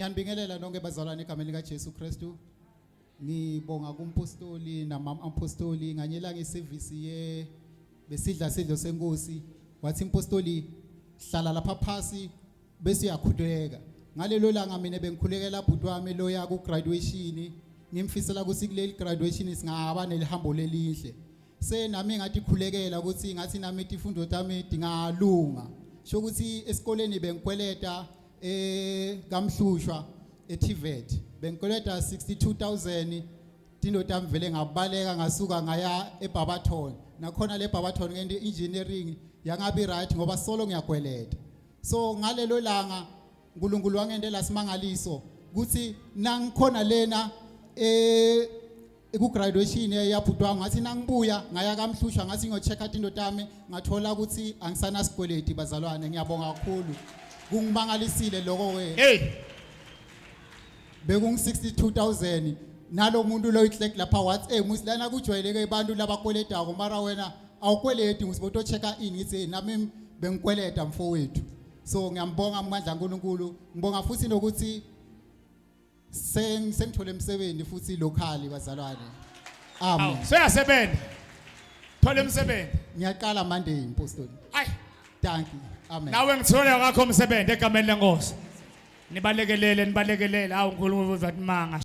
Ngiyanibingelela nonke bazalwane egameni likaJesu Kristu. Ngibonga kumpostoli namam-apostoli nganyela ngesevisi ye besidla sidlo senkosi wathi impostoli hlala lapha phasi bese uyakhuleka. Ngalelo langa mina bengikhulekela bhuti wami loya ku graduation ngimfisela ukuthi kuleli graduation singaba nelihambo lelihle. Senami ngathi khulekela ukuthi ngathi nami tifundo tami dingalunga. Sho ukuthi esikoleni bengikweleta eh kamhlushwa eTVET bengikweleta 62000 tinto tami vele ngabaleka ngasuka ngaya eBarberton nakhona le Barberton ngente engineering yangabi right ngoba solo ngiyakweleta so ngalelo langa uNkulunkulu wangendela simangaliso kuthi nangikhona lena eh ku-graduation yabhuti wami ngathi nangibuya ngaya kamhlushwa ngathi ngiyo-check-a tinto tami ngathola ukuthi angisanasikweleti bazalwane ngiyabonga kakhulu kungimangalisile lokho-ke Hey, bekungu-62000 nalo muntu lo iclerk lapha wathi hey musi lana kujwayeleke abantu labakweledako mara wena awukweledi musi boto-check-a in ngithi hey nami bengikweleda mfowethu so ngiyambonga amandla kaNkulunkulu ngibonga futhi nokuthi Seng sengithole umsebenzi futhi locally bazalwane. awu Amen. seyasebenza. Thola umsebenzi. Ngiyaqala Monday Mpostoli. Ayi, Thank you. Amen. nawe ngithola ngakho umsebenzi egameni lenkosi. Nibalekelele, nibalekelele. Awu uNkulunkulu uzathi manga.